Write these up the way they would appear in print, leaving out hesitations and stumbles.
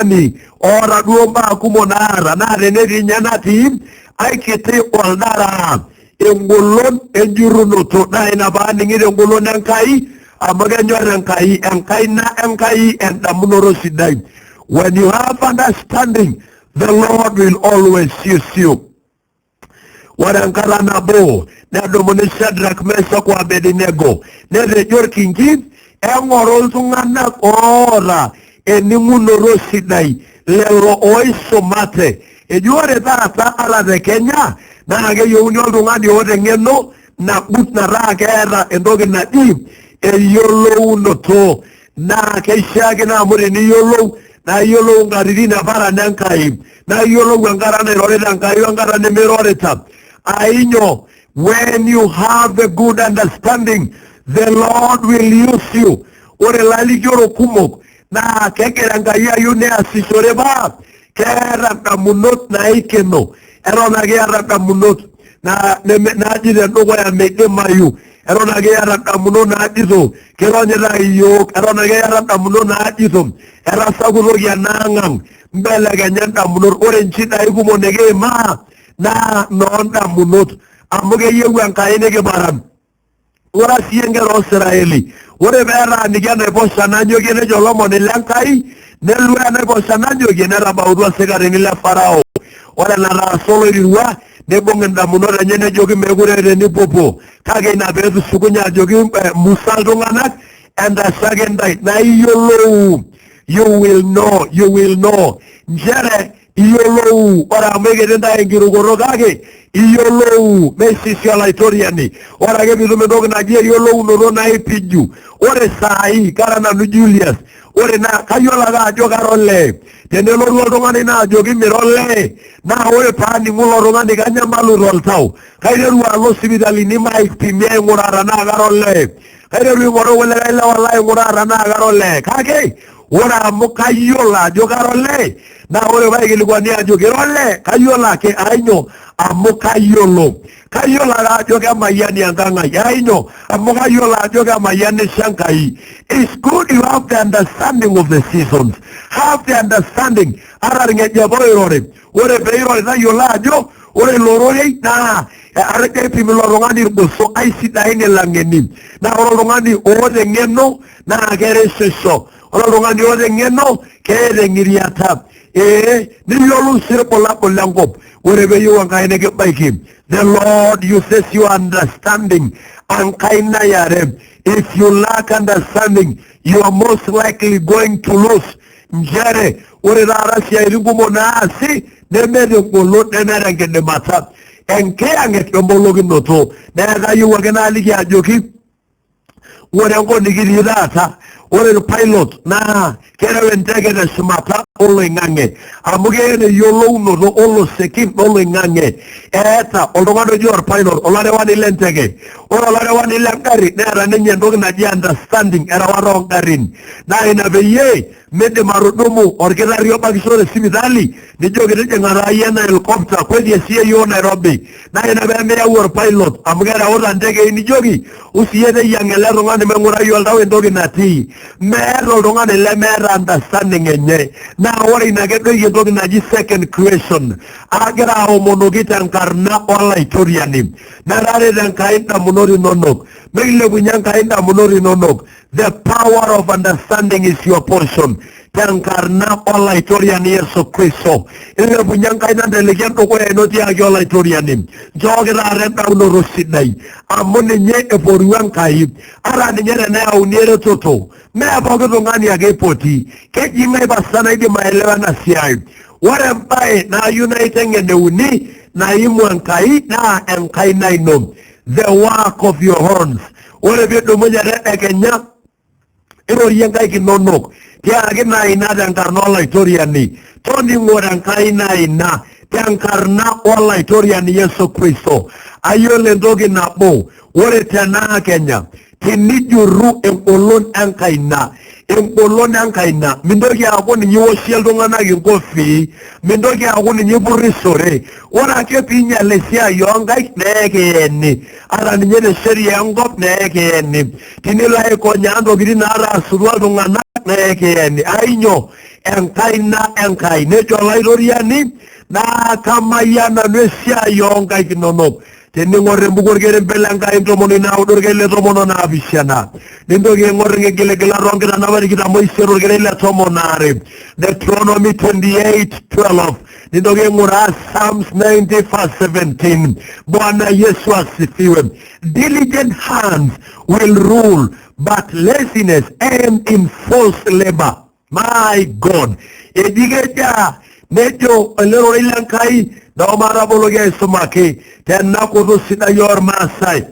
Oltung'ani oota duo mbaa kumok naata naa tenetii ninye natii aikiti oldaraa engolon enjurrunoto naa ina paaning'ito engolon Enkai amu kenyor Enkai enkaina Enkai endamunoto sidai. When you have understanding, the Lord will always use you. Ore enkata nabo nedumuni Shadrach, Meshach o Abednego netejo orkingi eng'oru iltung'anak oota ening'unoto sidai lelo oisumate. Eji ore taata ata te Kenya naa keyieuni oltung'ani oota eng'eno nagut metaa keeta entoki naji eyiolounoto naa keishiakino amu teniyiolou naa iyiolou inkatitin e paran Enkai naa iyiolou enkata nairorita Enkai wenkata nemeirorita ainyo when you have a good understanding, the Lord will use you. Ore ilalikiorok kumok naa kegira Enkai ayieu neasishore paa keeta indamunot naikeno eton ake eeta indamunot naaji tedukuya meidimayu eton ake iyata indamunot naajito kironyita iyiook eton ake iyata indamunot naajito etasakutoki ena ang ang mbelekenya indamunot. Ore inchidai kumok nikiimaa naa noondamunot amu keyieu Enkai nikiparan. Ore sii inkera oosiraeli ore peetaaniki enaiposha nanyokie nejo olomoni le Nkai nelua enaiposha nanyokie netabautua isikarini le Farao. Ore enataasa oloirirua neibung indamunot enye nejoki meekure eeta enipuopuo kake ina peetushukunye ajoki Musa iltung'anak entashaki intae naa iyiolou, you will know, you will know nchere iyiolou. Ore amu eketii intae enkirukoto kake iyiolou meisisi olaitoriani. Ore ake piitum entoki naji eyiolounoto naa ipiju. Ore saai kara nanu Julius, ore naa kayiolo ake ajo kara olee. Tenelotu oltung'ani naajoki mira olee, naa ore paaning'u ilo tung'ani kanyamalu toltau. Kaiteru alo sipitalini maipimi aing'uraa tenaa kara olee. Kaiteru aing'oru kulikae lewa laing'uraa tenaa kara olee. Kake ore amu kayiolo ajo kara olee, naa ore paikilikuani ajoki ira olee, kayiolo ake ainyo amu kayiolo. Kayiolo ake ajo kemayiani enkang ai ainyo amu kayiolo ajo kemayianisho Enkai. It's good you have the understanding of the seasons. Have the understanding ata irng'ejep oirori. Ore peirori tayiolo ajo ore ilo rorei naa atejo aipim ilo tung'ani irgoso aisidain ilang'eni. Naa ore oltung'ani oota eng'eno naa kerishisho. Ore oltung'ani oota eng'eno keeta eng'iriata. Ee niyiolou sii irbulabul lenkop. Ore peyieu Enkai nikibaiki, the Lord uses your understanding. Enkaina yare. If you lack understanding, you are most likely going to lose. Nchere ore taata isiaitin kumok naasi nemeeta engolon nemeeta enkidimata. Enkiyang'et wembolokinoto. Neeku kayieu ake naliki ajoki ore enkop nikitii taata ore irpilot naa kereu enteke teshumata oloing'ang'e amu keeta eyiolounoto olosekin loloing'ang'e. Eeta oltung'ani oji orpilot, olarewani lenteke. Ore olarewani lengarri neeta ninye entoki naji understanding erewata oongarrin. Naa ina peyie Mindim atudumu olkitarri obakisho te sipitali nijoki tijing'a taa iyie ena helicopter kwetie siye iyiook Nairobi. Naa ina pee miyau olpilot amu kereuta ntekei nijoki usiyie teyiang'a ele tung'ani maing'urai oltau entoki natii. Meeta oltung'ani lemeeta understanding enye. Naa ore ina kedoyio entoki naji second creation. Agira aomonoki tenkarna Olaitoriani. Metareto Enkai indamunot inonok. Meilepunye Enkai indamunot inonok. The power of understanding is your portion. Tenkarna Olaitoriani Yesu Kristo. Ilepunye enkaina nteleki endukuya ino tiaki Olaitoriani. Nchooki taata endamunoto sidai. Amu ninye eporua Enkai. Ata ninye teneyauni eretoto, mee pooki tung'ani ake eipoti. Keji ng'ae pasa naidim aelewa ena siai? Ore embae naayieu naiteng'en euni naimu Enkai naa enkaina ino. The work of your hands. Ore pidumunye tedekenya irorie nkaik inonok, tiaki naa ina tenkarna Olaitoriani. Toning'o tenkai naa ina tenkarna Olaitoriani Yesu Kristo. Ayiolo entoki nabo, ore tenaa kenya tinijurru engolon enkaina, engolon enkaina, mintoki aaku ninye iwoshie iltung'anak inkofii, mintoki aaku ninye ipurrishore. Ore ake piinyal esiai oonkaik naa ekieni. Ata ninye te sheria enkop naa ekieni. Tinilo aikonyaa ntokitin naataasutua iltung'anak naa ekieni. Ainyoo? Enkaina Enkai. Nejo Olaitoriani, naa kamayian nanu esiai oonkaik inonok. Tening'or embuku orkerembe le Nkai 19 orkereri le 17, nintoki aing'or inkigiligilak oonkitanapat 28 orkereri le 12, Deuteronomy 28:12, nintoki aing'uraa Psalms 90 verse 17. Bwana Yesu asifiwe. Diligent hands will rule, but laziness end in false labor. My God. Eji kejaa nejo ele rorei le Nkai noo mataboloki aisumaki tena kutuk sidai ormaasai.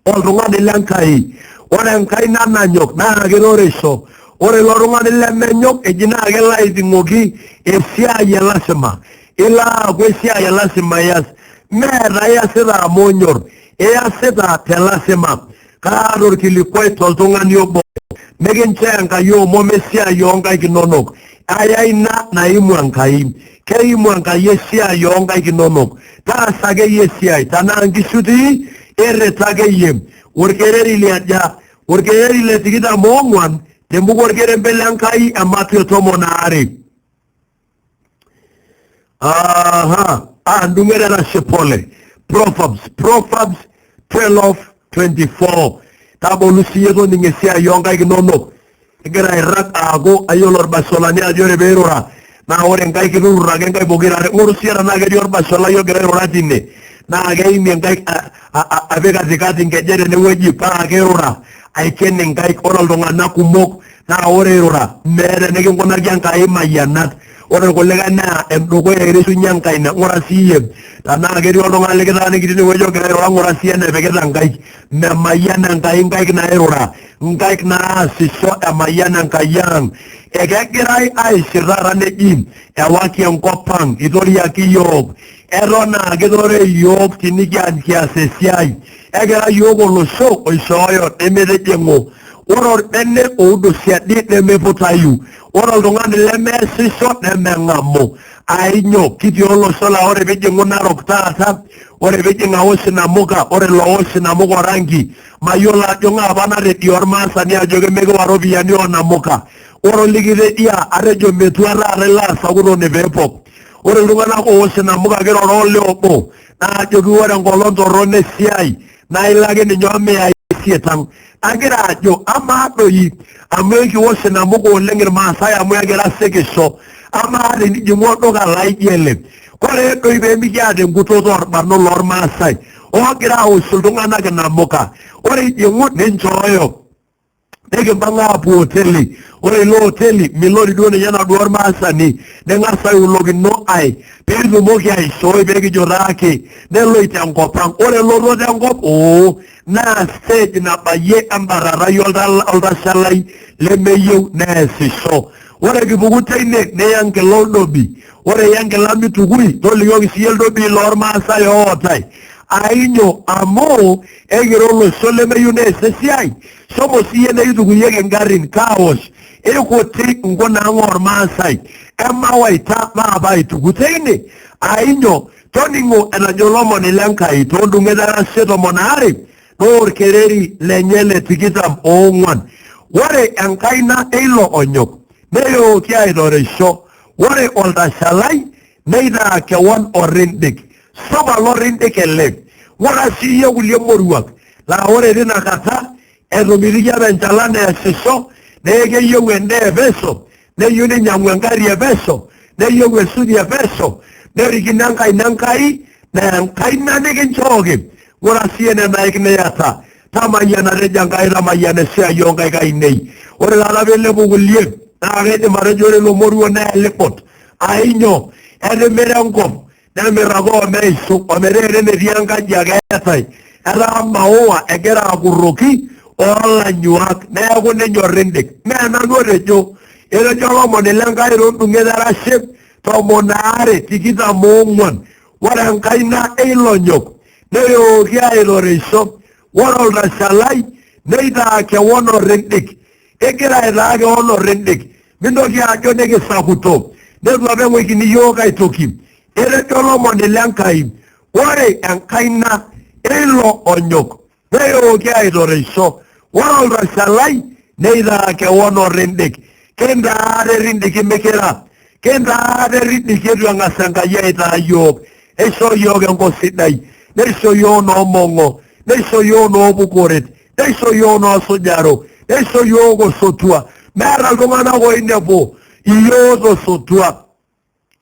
Oltung'ani le Nkai. Ore enkaina nanyok naa kirorisho. Ore ilo tung'ani lemenyok eji naa kelo aiting'oki esiai e lasima. Ilo aaku esiai e lasima ias. Meeta iasita amu inyor, iasita te lasima. Kaata orkilikuai toltung'ani obo. Mikinchoo Enkai omom esiai oonkaik inonok. Aya ina naimu Enkai. Keimu Enkai esiai oonkaik inonok. Taasa akeyie esiai. Tanaa nkishu itii, irrita akeyie. Orkereri liaja? Orkereri le 24 tembuku orkerembe le Nkai ematua e 12. Aha, ah, ndung'et erashe pole. Proverbs 12:24. Tabolu siiyie toning'o esiai oonkaik inonok. Igira airrag aaku ayiolo orbasolani ajo ore peirura naa ore nkaik iturrur ake nkaik pokira are. Ng'oru siiyie tenaa ketii orbasolai ogira airura tine naa keimie nkaik apik katikati nkejek tenewueji paa keirura aiken inkaik. Ore iltung'anak kumok naa ore irura meeta enikinkunaki Enkai mayianat. Ore irkulikae naa endukuya irishunye enkaina. Ng'ura siiyie tenaa ketii oltung'ani likitaaniki tinewueji ogira airura, ng'ura siiyie enepikita nkaik. Memayian Enkai nkaik nairura, nkaik naasisho emayian Enkai ang. Ekegirai aishir taata neji ewaki enkop ang, itoriaki iyiook. Eton aa kitore iyiook tinikiany kias esiai. Ekira iyiook olosho oishooyo nemitijing'u. Ore orbene oudo siadi nemeiputayu. Ore oltung'ani lemeesisho nemeng'amu. Ainyo, kitii olosho laa ore pijing'u Narok taata, ore pijing aosh inamuka, ore iloosh inamuka orangi, mayiolo ajo ng'ae apa natedia ormaasani ajoki mikiwa ropiyiani oonamuka. Ore olikitedia atejo metua taata ilo asakutoni peepok. Ore iltung'anak oosh inamuka kiroro olee obo, naajoki ore enkolong torrono esiai naa ilo ake ninye omiyai isiet ang. Agira ajo amaa doi amu ekiwosh inamuka oleng irmaasai amu ekira sikisho, amaa tenijing'u olduka laijo ele, koree doi pee mikiata enkutoto orbarnot lormaasai oogira aosh iltung'anak inamuka, ore ijing'u ninchooyo nikimpang aapuo hoteli. Ore ilo hoteli milori duo ninye enaduo ormaasani, ning'as aiulokino ai piitumoki aishooi peekijo taake neloito enkop ang. Ore elototo enkop oo naa stage nabayie embatatai oltashalai lemeyieu neesisho. Ore kipuku teine niya enkila oldobi. Ore iya enkila mitukui tolikioki siiyie ildobii lormaasai ootae. Ainyo amu ekira olosho lemeyieu nees esiai, shomo siiyie nekitukuyieki ingarrin car wash. Ikuti nkuna ang ormaasai. Emawaita maape aituku teine. Ainyo toning'o enajo olomoni le Nkai toondung'et erashe 12 naa orkereri lenye le 24. Ore enkaina eilo onyok neyooki aitorisho, ore oltashalai neitaa kewon orrindik. Supa lorrindik ele. Ng'ura siiyie kulie moruak laa ore tina kata etomitiki apa enchalan easisho naa keyieu endaa e pesho, neyieu ninyang'u engarri e pesho, neyieu esuti e pesho, nerikino enkaina Enkai naa enkaina nikinchooki. Ng'ura siiyie nena aik niyata. Tamayiana tejo Enkai tamayiana esiai oonkaik ainei. Ore taata piilepu kulie naa kaidim atejo ore ilo moruo naa eliput. Ainyo etimira enkop nemir ake omeishu ometaa enemetii enkaji ake eetae. Etaa maua egira akurroki oolanyuak neeku ninye orrindik. Mee nanu otejo, etejo olomoni le Nkai tondung'et erashe 12 24. Ore enkaina eilonyok neyooki aitorisho, ore oltashalai neitaa kewon orrindik. Igira aitaa kewon orrindik, mintoki ajo nikisakuto, neitu apa eng'uikini iyiook aitoki. Etejo olomoni le Nkai, ore enkaina eilo onyok neyooki aitorisho, ore oltashalai neitaa kewon orrindik. Kintaare rindiki mikira. Kintaare rindiki eitu eng'as Enkai aitaa yiok. Eishoo yiok enkop sidai. Neisho yiok noomong'o. Neisho yiok noopukoret. Neisho yiok noosujaro. Neisho yiok osotua. Meeta iltung'anak oinepu iyiok tosotua.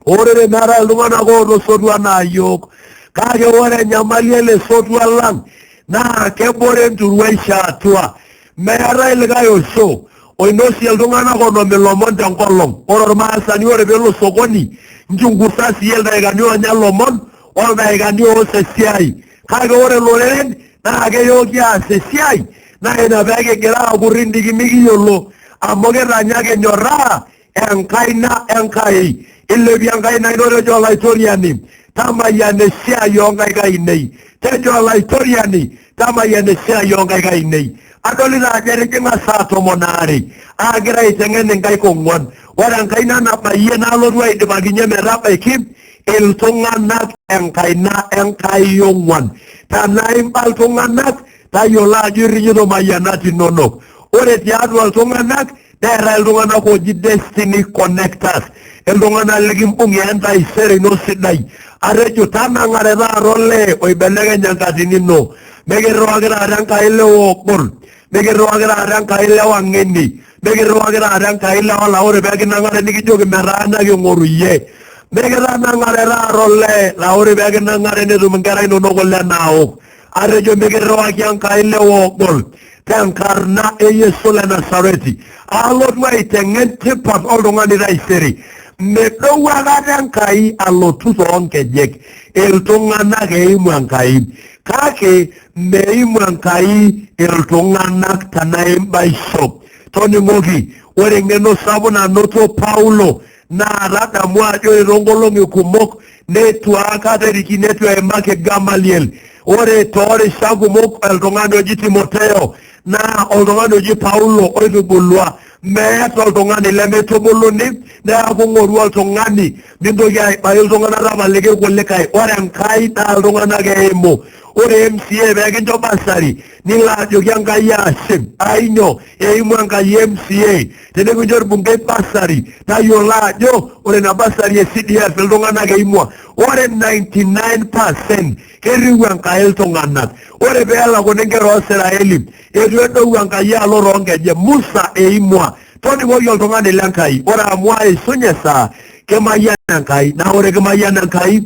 Ore meetae iltung'anak ootosotua anaa yiok. Kake ore enyamali ele sotua lang naa kebore enturuaisho atua. Meetae likae osho oinosie iltung'anak onom ilomon tenkolong. Ore ormaasani ore peelo sokoni, nchungusa siiyie ildaikani oonya ilomon oldaikani oos esiai. Kake ore loreren naa keyooki aas esiai naa ina pee kigira aaku rindiki mikiyiolo amu kitanya kinyorraa enkaina Enkai. Ilepie enkaina ino tejo Olaitoriani, tamayiana esiai oonkaik ainei. Tejo Olaitoriani, tamayiana esiai oonkaik ainei. Adolita ajo etijing'a saa tomon aare aagira aiteng'en inkaik ong'uan. Ore enkaina nabayie nalotu aidipakinye metabaiki iltung'anak enkaina Enkai ong'uan. Tenaa imba iltung'anak, tayiolo ajo irrinyito mayianat inonok. Ore tiatua iltung'anak neetae iltung'anak ooji destiny connectors, iltung'anak likimbung'ie entaisere ino sidai. Atejo tanang'are taata olee oibelekeny enkatini ino. Mikirriwaki taata Enkai lewa ogol, mikirriwaki taata Enkai lewa ng'eni, mikirriwaki taata Enkai lewa laa ore pee kinang'are nikijoki metaa naking'oru iyie. Mikitanang'are taata olee laa ore pee kinang'are netum inkera inonok kule naok. Atejo mikirriwaki Enkai lewa ogol tenkarna e Yesu le Nasareti. Alotu aiteng'en tipat oltung'ani taisere. Medou akata Enkai alotu toonkejek iltung'anak eimu Enkai. Kake meimu Enkai iltung'anak tenaa imbaisho. Toning'oki, ore eng'eno sapuk nanoto Paulo naa tadamu ajo ore toonkolong'i kumok neitu aikata eriki neitu eimaki Gamaliel. Ore toorishat kumok oltung'ani oji Timotheo naa oltung'ani oji Paulo oitubulua. Meeta oltung'ani lemeitubuluni, neeku ng'oru oltung'ani mintoki aibai iltung'anak tapaliki irkulikae. Ore Enkai naa iltung'anak eimu. Ore MCA pee kincho basari nilo ajoki Enkai ashe. Ainyo eimu Enkai MCA. Tenikincho orbungei basari tayiolo ajo ore ina basari e CDF iltung'anak eimua. Ore 99% kerriu Enkai iltung'anak. Ore pee elakuni inkera oosiraeli eitu edou Enkai alo toonkejek. Musa eimua. Toning'oki oltung'ani le Nkai. Ore amu aishunye esaa, kimayian Enkai. Naa ore kimayian Enkai,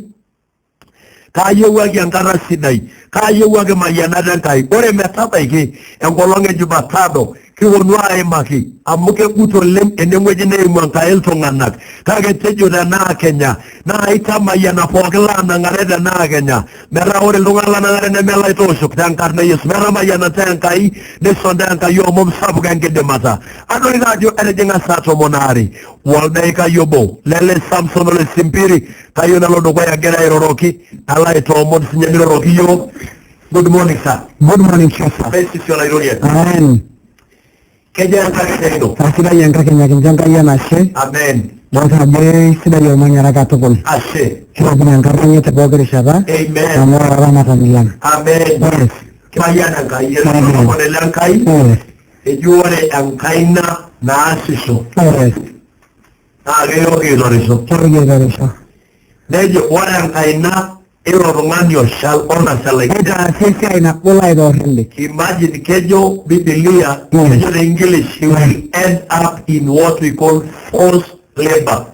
kaayiewuaki enkata sidai, kaayiewuaki mayianat Enkai. Ore metabaiki enkolong e Jumatano kiwonu aimaki amu kegut oleng enewueji neimu Enkai iltung'anak. Kake tejo tenaa kenya naa itamayiana pooki laanang'are tenaa kenya metaa ore iltung'anak lanang'are nemelaitooshok tenkarna e Yesu. Metamayianata Enkai neisho ntae Enkai omom sapuk enkidimata. Adolita ajo etijing'a saa tomon aare oldaikai obo. Lele Samson ole Simpiri kayieu nalo dukuya agira airoroki nalo aitoomon sinye miroroki iyiook. Good morning sir. Good morning, sir. Mesisi Olaitoriani. Amen. Kejaa enkakenya ino? Kasidai enkakenya, kincho Enkai enashe. Amen. Dolta ajo sidai olmanyara katukul. Ashe. Kiropuna enkarna enye te pooki rishata. Amen. Amu ora olaramatani lang. Amen. Yes. Kimayian Enkai. Amen. Olomoni le Enkai Yes. eji ore enkaina naasisho Yes. naa keyooki aitorisho. Keyooki aitorisho. Nejo ore enkaina ilo tung'ani oshal oltashalai. Netaasa esiai nagol aitoorrindik. Imagine kejo Biblia, kejo te English, he will end up in what we call forced labor.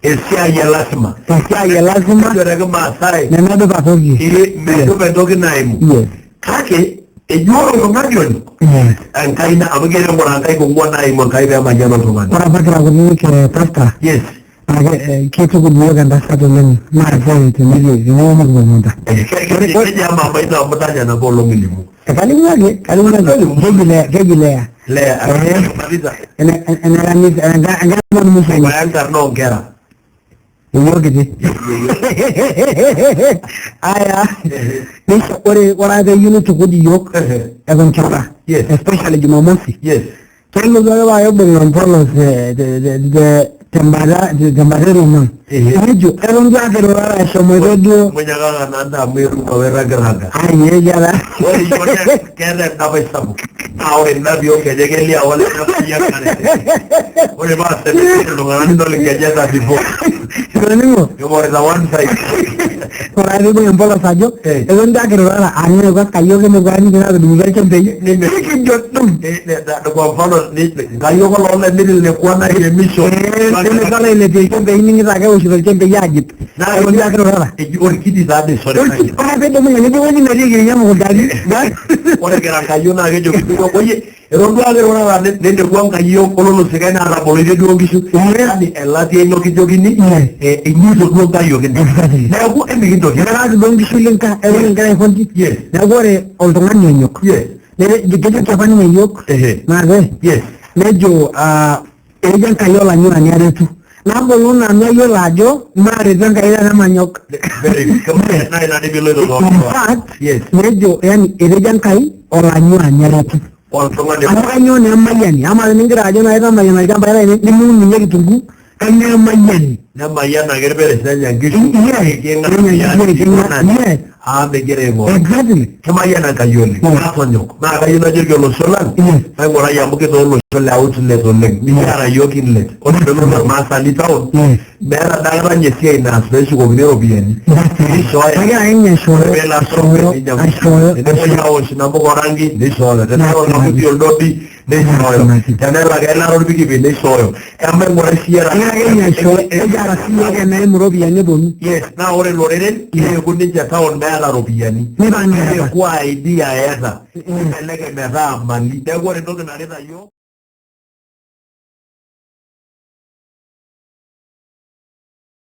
Esiai e lasima. Esiai e lasima. Kejo te Kimaasai. Nemedupa toki. Medupa entoki naimu. Yes. Kake eji ore oltung'ani onyok Yes. enkaina amu keeta nkaik ong'uan naimu Enkai pee emayian oltung'ani. Ore apa kira kutitik pastor. Yes. Ake kitukuj iyiook entasat oleng maasai tenewueji nikipomunta. Keji ama ino amu tanya nabo olong ilimu. Kalimu ake, kalimu ake. Keji Lea, keji Lea. Lea, maliza. Ene kanisa, enkampuni musana. Ore enkarna oonkera. Yeyio kiti. Aya, nisho ore ore ake peeyieu nitukuj iyiook eton kira. Yes. Especially Jumamosi. Yes. Kelotu ake paa kibung empolos tembata erumang. Nejo eton duo ake irurara eshomoito duo. Munyakaka naa ntaa amu itum awirragiraga. Ai ejo Ore iyiok keeta endapash sapuk. Naa ore ina pii onkejek kelio ake ole enkare. Ore paa 17 iltung'anak nidol inkejek 34. Itoning'o? Ing'orita one side. Ore ake piibung empolos ajo Eh. eton duo ake irurara aanyu nekua kayiok enekua natudumutua ilchembei. Nime- Nikijo dum. Kwa mfano nkayiok oloolemiri lekua nairemisho. Nekua lailepie ilchembei ning'ita ake ewoshito ilchembei aajip. Naa Eton duo ake irurara. Eji orkiti taa doi sore. Ore peedumunye nejo ewueji netiiki ninye emukuntani. Ore kira nkayiok naa kejoki duo oye eton duo ake irurara nenekua nkayiok ololosikai naataboloitie duo nkishu. Yani elatia ino kijokini inyito duo nkayiok ino. Exactly. Neeku emikintoki. Etaraki duo nkishu linka eton ingira aikonji. Yes. Neeku ore oltung'ani onyok. Yes. Kejoki apa ninye iyiok Ehe. maate Yes. nejo etejo Enkai olanyuani aretu. Nabolu nanu ayiolo ajo maaretu Enkai tenemanyok. Very good. Naa ina nipiloito In too. fact, Yes. nejo yani etejo Enkai olanyuani aretu. Oltung'ani Amu kainyoo naa emayiani? Amaa tenigira ajo nai tamayiana ilchambai lainei nimiun ninye kitunguu, kainyoo emayiani? nemayian ake irperes nenya nkishu. Yes. King'asia. Yes. Amu megira aing'or. Exactly. Kemayian Enkai oleng. Natonyok. Naa kayieu najoki olosho lang Yes. maing'urai amu kitaa olosho le outlet oleng. Mikiata yiok inlet. Ore peelotu ormaasani town Yes. meeta dakata ninye esiai naas peeshukokini iropiyiani. Nishooyo. Kegira ake ninye aishooyo, Peelo aishooyo, aishooyo, tenepuoi aosh inamuka orangi nishooyo. Tenelo olkaputi oldobi nishooyo. Tenelak eilata orpikipik nishooyo. Emaing'urai siiyie Kegira ake ninye aishooyo, ekiata siyiok eneimu iropiyiani eponu. Yes, naa ore iloreren keeku ninche town meeta iropiyiani. Nipang'ita. Keeku idea eeta. Nibelekeny metaa mali. Neeku ore entoki narita yiok.